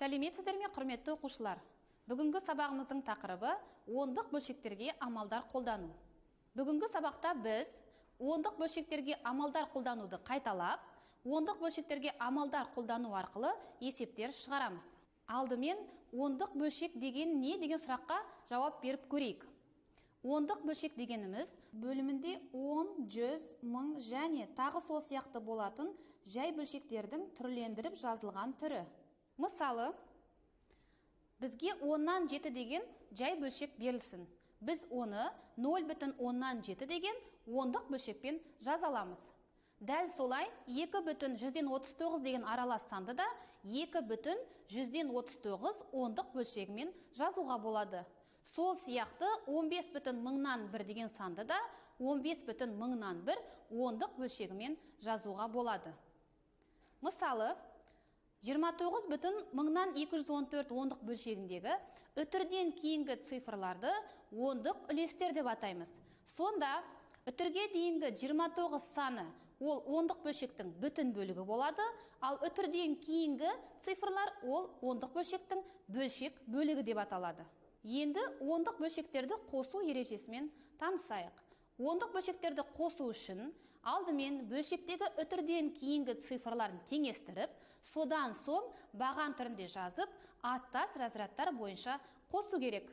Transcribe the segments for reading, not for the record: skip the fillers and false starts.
Сәлеметсіздер ме, құрметті оқушылар! Бүгінгі сабағымыздың тақырыбы – ондық бөлшектерге амалдар қолдану. Бүгінгі сабақта біз ондық бөлшектерге амалдар қолдануды қайталап, ондық бөлшектерге амалдар қолдану арқылы есептер шығарамыз. Алдымен ондық бөлшек деген не деген сұраққа жауап беріп көрейік. Ондық бөлшек дегеніміз – бөлімінде 10, 100, 1000 және тағы сол сияқты болатын жай бөлшектердің түрлендіріп жазылған түрі. Мысалы, бізге оннан жеті деген жай бөлшек берілсін. Біз оны 0,7 деген ондық бөлшекпен жаза аламыз. Дәл солай 2,39 деген аралас санды да 2,39 ондық бөлшегімен жазуға болады. Сол сияқты 15 бүтін мыңнан бір деген санды да 15 бүтін мыңнан бір ондық бөлшегімен жазуға болады. Мысалы, 29 бүтін мыңнан 214 ондық бөлшегіндегі үтірден кейінгі цифрларды ондық үлестер деп атаймыз. Сонда үтірге дейінгі 29 саны ол ондық бөлшектің бүтін бөлігі болады, ал үтірден кейінгі цифрлар ол ондық бөлшектің бөлшек бөлігі деп аталады. Енді ондық бөлшектерді қосу ережесімен танысайық. Ондық бөлшектерді қосу үшін алдымен бөлшектегі үтірден кейінгі цифрларын теңестіріп, содан соң баған түрінде жазып, аттас разрядтар бойынша қосу керек.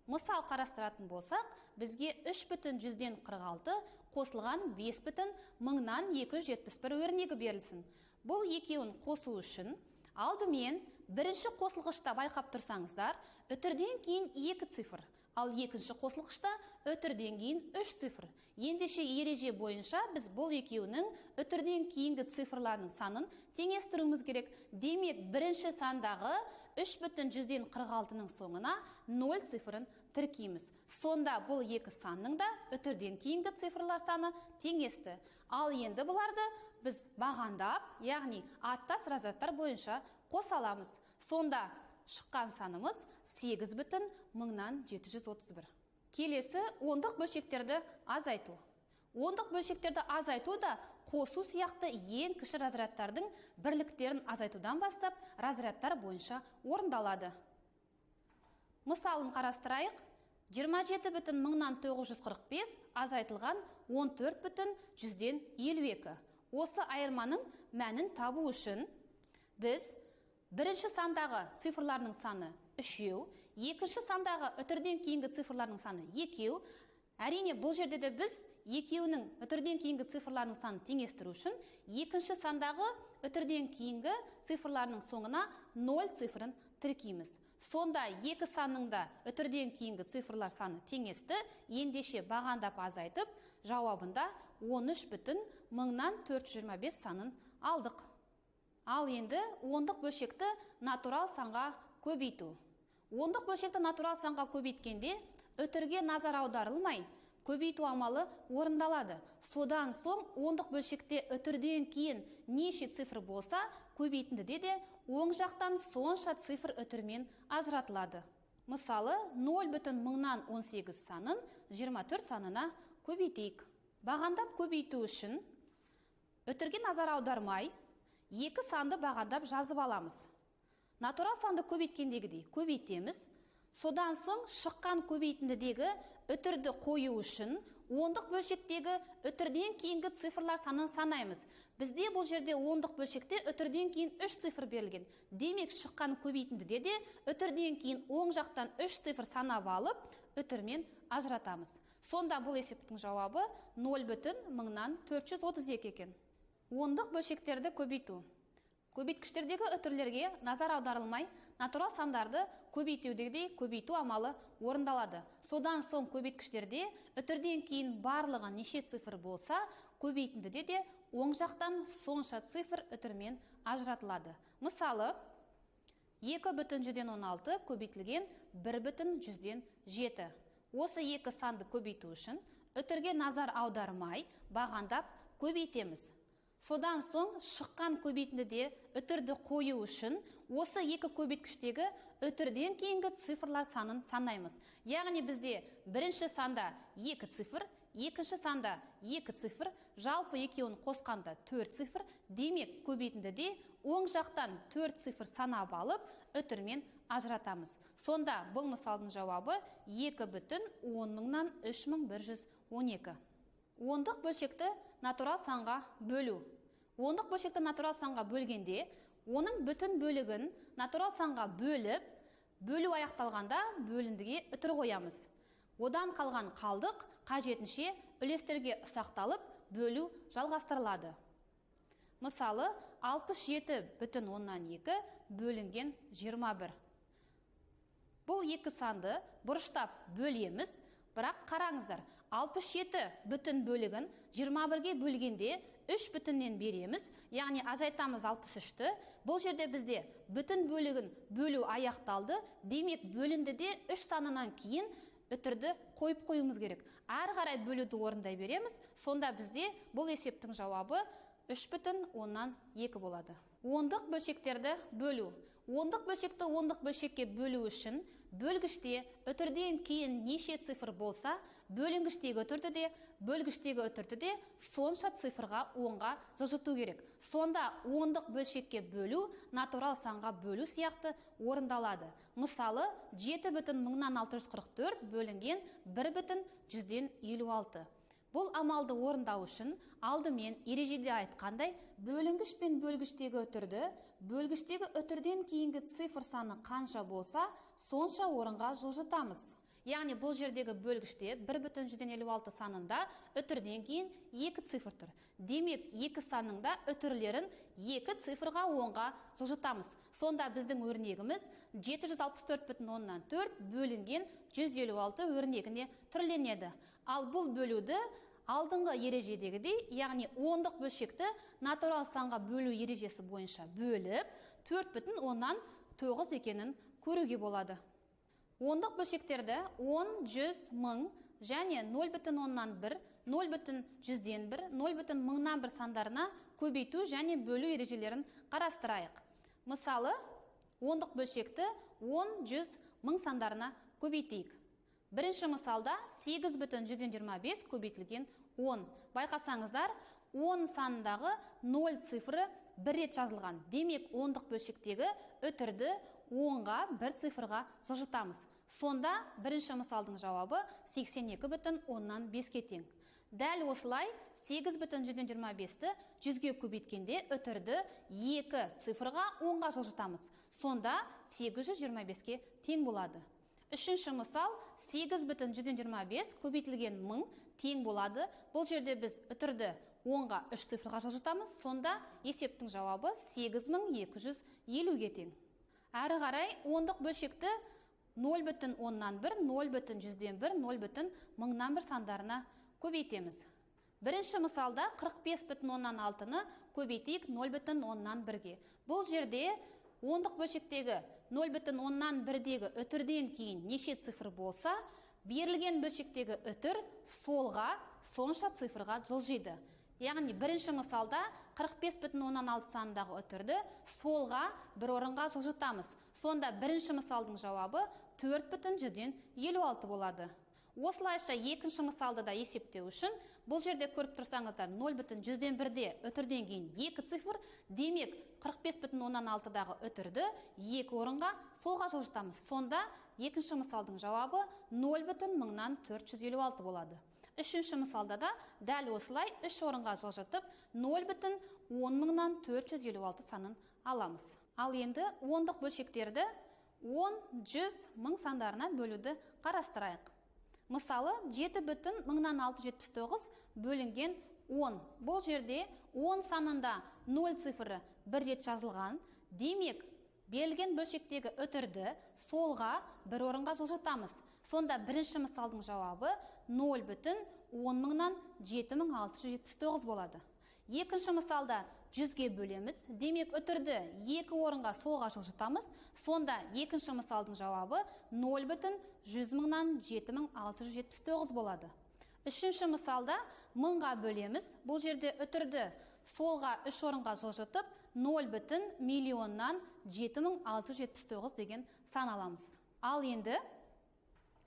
Мысал қарастыратын болсақ, бізге 3,46 қосылған 5 бүтін мыңнан 271 өрнегі берілсін. Бұл екеуін қосу үшін алдымен бірінші қосылғышта, байқап тұрсаңыздар, үтірден кейін екі цифр, ал екінші қосылғышта үтірден кейін үш цифр. Ендеше ереже бойынша біз бұл екеуінің үтірден кейінгі цифрларының санын теңестіруіміз керек. Демек, бірінші сандағы 3,46-ның соңына 0 цифрын тіркейміз. Сонда бұл екі санның да үтірден кейінгі цифрлар саны теңесті. Ал енді бұларды біз бағандап, яғни аттас разрядтар бойынша қоса аламыз. Сонда шыққан санымыз 8 бүтін мыңнан 731. Келесі ондық бөлшектерді азайту. Ондық бөлшектерді азайту да қосу сияқты ең кіші разрядтардың бірліктерін азайтудан бастап, разрядтар бойынша орындалады. Мысалын қарастырайық: 27 бүтін мыңнан 945 азайтылған 14,52. Осы айырманың мәнін табу үшін біз бірінші сандағы цифрларының саны үшеу, екінші сандағы үтірден кейінгі цифрларының саны екеу. Әрине, бұл жерде де біз екеуінің үтірден кейінгі цифрларының санын теңестіру үшін екінші сандағы үтірден кейінгі цифрларының соңына 0 цифрын тіркейміз. Сонда екі санның да үтірден кейінгі цифрлар саны теңесті. Ендеше бағандап азайтып, жауабында 13 бүтін мыңнан 425 санын алдық. Ал енді ондық бөлшекті натурал санға көбейту. Ондық бөлшекті натурал санға көбейткенде үтірге назар аударылмай, көбейту амалы орындалады. Содан соң ондық бөлшекте үтірден кейін неше цифр болса, көбейтіндіде де оң жақтан сонша цифр үтірмен ажыратылады. Мысалы, 0 бүтін мыңнан 18 санын 24 санына көбейтейік. Бағандап көбейту үшін үтірге назар аудармай, екі санды бағандап жазып аламыз. Натурал санды көбейткендегідей көбейтеміз. Содан соң шыққан көбейтіндідегі үтірді қою үшін ондық бөлшектегі үтірден кейінгі цифрлар санын санаймыз. Бізде бұл жерде ондық бөлшекте үтірден кейін үш цифр берілген. Демек, шыққан көбейтіндіде де үтірден кейін оң жақтан үш цифр санап алып, үтірмен ажыратамыз. Сонда бұл есептің жауабы 0 бүтін мыңнан 432 екен. Ондық бөлшектерді көбейту. Көбейткіштердегі үтірлерге назар аударылмай, натурал сандарды көбейтудегідей көбейту амалы орындалады. Содан соң көбейткіштерде үтірден кейін барлығы неше цифр болса, көбейтіндіде де оң жақтан сонша цифр үтірмен ажыратылады. Мысалы, 2,16 көбейтілген 1,7. Осы екі санды көбейту үшін үтірге назар аудармай, бағандап көбейтеміз. Содан соң шыққан көбейтіндіде үтірді қою үшін осы екі көбейткіштегі үтірден кейінгі цифрлар санын санаймыз. Яғни бізде бірінші санда екі цифр. Екінші санда 2 цифр, жалпы екеуін қосқанда 4 цифр. Демек, көбейтіндіде оң жақтан 4 цифр санап алып, үтірмен ажыратамыз. Сонда бұл мысалдың жауабы 2,03112. Ондық бөлшекті натурал санға бөлу. Ондық бөлшекті натурал санға бөлгенде, оның бүтін бөлігін натурал санға бөліп, бөлу аяқталғанда бөліндіге үтір қоямыз. Одан қалған қалдық қажетінше үлестерге ұсақталып, бөлу жалғастырылады. Мысалы, 67,2 бөлінген 21. Бұл екі санды бұрыштап бөлеміз, бірақ қараңыздар, 67 бүтін бөлігін 21-ге бөлгенде 3 бүтіннен береміз, яғни азайтамыз 63-ті. Бұл жерде бізде бүтін бөлігін бөлу аяқталды, демек бөліндіде 3 санынан кейін үтірді қойып қоюымыз керек. Әрі қарай бөлуді орындай береміз, сонда бізде бұл есептің жауабы 3,2 болады. Ондық бөлшектерді бөлу. Ондық бөлшекті ондық бөлшекке бөлу үшін бөлгіште үтірден кейін неше цифр болса, бөлінгіштегі үтірді де, бөлгіштегі үтірді де сонша цифрға оңға жылжыту керек. Сонда ондық бөлшекке бөлу натурал санға бөлу сияқты орындалады. Мысалы, 7,644 бөлінген 1,156. Бұл амалды орындау үшін алдымен ережеде айтқандай, бөлінгіш пен бөлгіштегі үтірді, бөлгіштегі үтірден кейінгі цифр саны қанша болса, сонша орынға жылжытамыз. Яғни бұл жердегі бөлгіште 1,56 санында үтірден кейін 2 цифр тұр. Демек, екі санның да үтірлерін 2 цифрға оңға жылжытамыз. Сонда біздің өрнегіміз 764,4 бөлінген 156 өрнегіне түрленеді. Ал бұл бөлуді алдыңғы ережедегідей, яғни ондық бөлшекті натурал санға бөлу ережесі бойынша бөліп, 4,9 екенін көруге болады. Ондық бөлшектерді 10, 100, 1000 және 0,1, 0,101, 0,1001 сандарына көбейту және бөлу ережелерін қарастырайық. Мысалы, ондық бөлшекті 10, 100, 1000 сандарына көбейтейік. Бірінші мысалда 8,25 көбейтілген 10. Байқасаңыздар, 10 санындағы 0 цифры бір рет жазылған. Демек, ондық бөлшектегі үтірді 10-ға бір цифрға жылжытамыз. Сонда бірінші мысалдың жауабы 82,5-ке тең. Дәл осылай 8,25-ті 100-ге көбейткенде үтірді 2 цифрға 10-ға жылжытамыз. Сонда 825-ке тең болады. Үшінші мысал 8,25 көбейтілген 1000 тең болады. Бұл жерде біз үтірді 10-ға 3 цифрға жылжытамыз. Сонда есептің жауабы 8250-ге тең. Әрі қарай ондық бөлшекті 0,1, 0,101, 0,1001 сандарына көбейтеміз. Бірінші мысалда 45,6-ны көбейтейік 0,1-ге. Бұл жерде ондық бөлшектегі 0,1-дегі үтірден кейін неше цифр болса, берілген бөлшектегі үтір солға сонша цифрға жылжиды. Яғни бірінші мысалда 45,6 санындағы үтірді солға бір орынға жылжытамыз. Сонда бірінші мысалдың жауабы 4,56 болады. Осылайша екінші мысалды да есептеу үшін бұл жерде көріп тұрсаңыздар 0,1-де үтірден кейін 2 цифр, демек 45,6-дағы үтірді 2 орынға солға жылжытамыз. Сонда екінші мысалдың жауабы 0,456 болады. Үшінші мысалда да дәл осылай 3 орынға жылжытып 0,10456 санын аламыз. Ал енді ондық бөлшектерді 10, 100, 1000 сандарына бөлуді қарастырайық. Мысалы, 7,679 бөлінген 10. Бұл жерде 10 санында 0 цифры бір рет жазылған. Демек, берілген бөлшектегі үтірді солға бір орынға жылжытамыз. Сонда бірінші мысалдың жауабы 0,107 679 болады. Екінші мысалда 100-ге бөлеміз. Демек, үтірді 2 орынға солға жылжытамыз. Сонда екінші мысалдың жауабы 0,107 679 болады. Үшінші мысалда 1000-ға бөлеміз. Бұл жерде үтірді солға 3 орынға жылжытып 0,000 7679 деген сан аламыз. Ал енді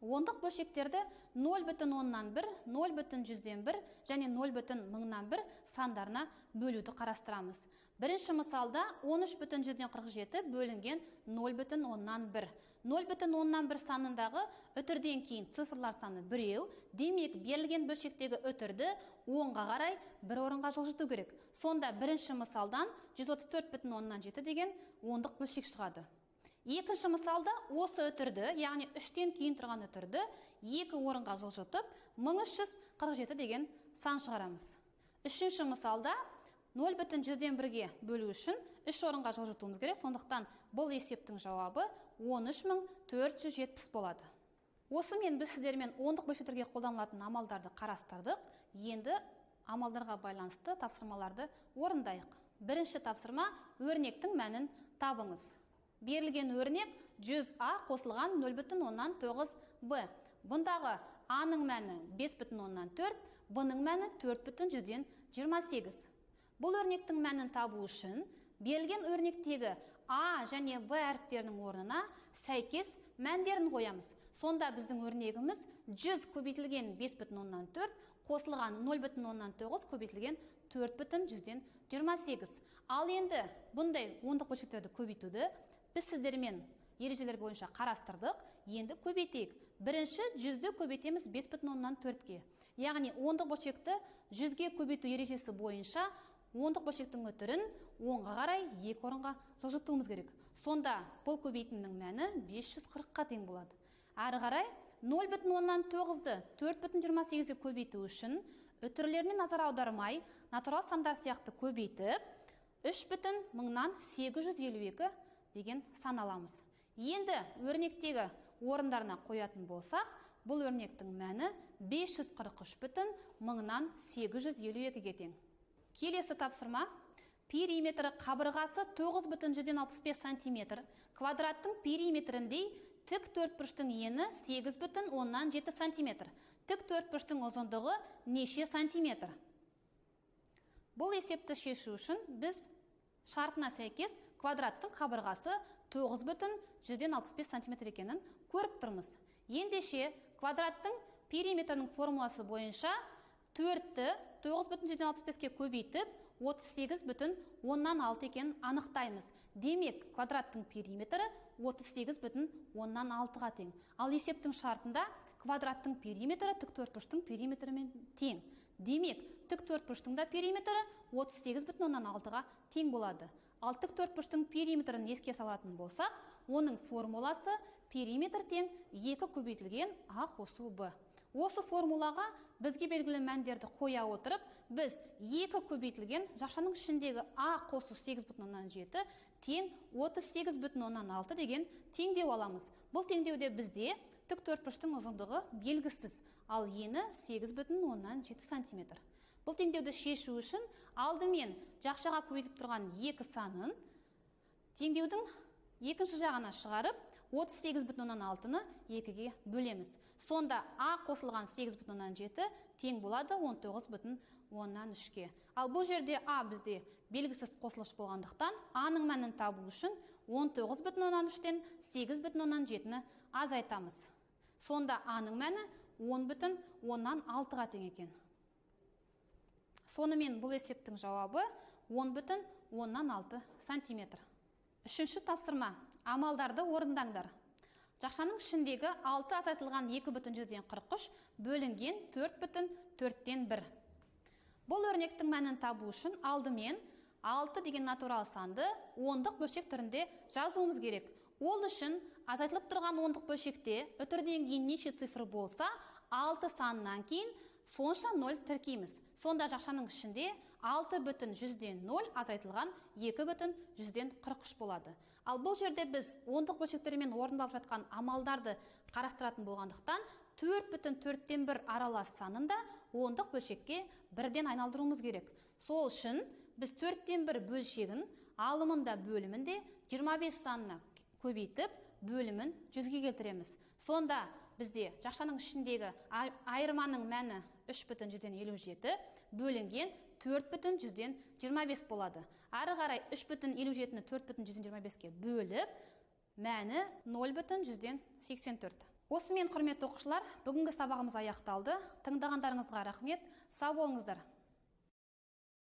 Ондық бөлшектерді 0,1, 0,1 және 0,1001 сандарына бөлуді қарастырамыз. Бірінші мысалда 13,47 бөлінген 0,1. 0,1 санындағы үтірден кейін цифрлар саны біреу, демек берілген бөлшектегі үтірді оңға қарай бір орынға жылжыту керек. Сонда бірінші мысалдан 134,7 деген ондық бөлшек шығады. Екінші мысалда осы үтірді, яғни 3-тен кейін тұрған үтірді 2 орынға жылжытып, 1347 деген сан шығарамыз. Үшінші мысалда 0,1-ге бөлу үшін 3 орынға жылжытуымыз керек, сондықтан бұл есептің жауабы 13470 болады. Осымен біз сіздермен ондық бөлшектерге қолданылатын амалдарды қарастырдық. Енді амалдарға байланысты тапсырмаларды орындайық. Бірінші тапсырма: өрнектің мәнін табыңыз. Берілген өрнек 100А қосылған 0,9 Б. Бұндағы А-ның мәні 5,4, Б-ның мәні 4,28. Бұл өрнектің мәнін табу үшін берілген өрнектегі А және Б әріптерінің орнына сәйкес мәндерін қоямыз. Сонда біздің өрнегіміз 100 көбейтілген 5,4 қосылған 0,9 көбейтілген 4,28. Ал енді бұндай ондық бөлшектерді көбейтуді біз сіздермен ережелер бойынша қарастырдық. Енді көбейтейік. Бірінші 100-ді көбейтеміз 5,4-ке. Яғни ондық бөлшекті 100-ге көбейту ережесі бойынша ондық бөлшектің үтірін оңға қарай 2 орынға жылжытуымыз керек. Сонда бұл көбейтіннің мәні 540-қа тең болады. Әрі қарай 0,9-ды 4,28-ге көбейту үшін үтірлеріне назар аудармай натурал сандар сияқты көбейтіп 3,852 деген сан аламыз. Енді өрнектегі орындарына қоятын болсақ, бұл өрнектің мәні 543,852-ге тең. Келесі тапсырма: периметрі қабырғасы 9,65 сантиметр, квадраттың периметріндей тік төртбұрыштың ені 8,7 сантиметр. Тік төртбұрыштың ұзындығы неше сантиметр? Бұл есепті шешу үшін біз шартына сәйкес квадраттың қабырғасы 9,65 сантиметр екенін көріп тұрмыз. Ендеше квадраттың периметрінің формуласы бойынша 4-ті 9,65-ке көбейтіп 38,6 екенін анықтаймыз. Демек, квадраттың периметрі 38,6-ға тең. Ал есептің шартында квадраттың периметрі тік төртбұрыштың периметрімен тең. Демек, тік төртбұрыштың да периметрі 38,6-ға тең болады. Ал тік төртбұрыштың периметрін еске салатын болсақ, оның формуласы периметр тең 2 көбейтілген А қосу Б. Осы формулаға бізге белгілі мәндерді қоя отырып, біз 2 көбейтілген жақшаның ішіндегі А қосу 8,7 тең 38,6 деген теңдеу аламыз. Бұл теңдеуде бізде тік төртбұрыштың ұзындығы белгісіз, ал ені 8,7 сантиметр. Бұл теңдеуді шешу үшін алдымен жақшаға көбейтіп тұрған екі санын теңдеудің екінші жағына шығарып, 38,6-ны 2-ге бөлеміз. Сонда А қосылған 8,7 тең болады 19,3-ке. Ал бұл жерде А бізде белгісіз қосылғыш болғандықтан, А-ның мәнін табу үшін 19,3-тен 8,7-ні азайтамыз. Сонда А-ның мәні 10,6-ға тең екен. Сонымен бұл есептің жауабы 10,6 сантиметр. Үшінші тапсырма. Амалдарды орындаңдар. Жақшаның ішіндегі 6 азайтылған 2,43 бөлінген 4,1. Бұл өрнектің мәнін табу үшін алдымен 6 деген натурал санды ондық бөлшек түрінде жазуымыз керек. Ол үшін азайтылып тұрған ондық бөлшекте үтірден кейін неше цифр болса, 6 санынан кейін сонша 0 тіркейміз. Сонда жақшаның ішінде 6,0 азайтылған 2,43 болады. Ал бұл жерде біз ондық бөлшектермен орындалып жатқан амалдарды қарастыратын болғандықтан, 4,1 аралас санын да ондық бөлшекке бірден айналдыруымыз керек. Сол үшін біз 1/4 бөлшегін алымын да бөлімін де 25 санына көбейтіп, бөлімін 100-ге келтіреміз. Сонда бізде жақшаның ішіндегі айырманың мәні 3,57 бөлінген 4,25 болады. Ары қарай 3,57-ні 4,25-ке бөліп, мәні 0,84. Осымен, құрметті оқушылар, бүгінгі сабағымыз аяқталды. Тыңдағандарыңызға рахмет. Сау болыңыздар.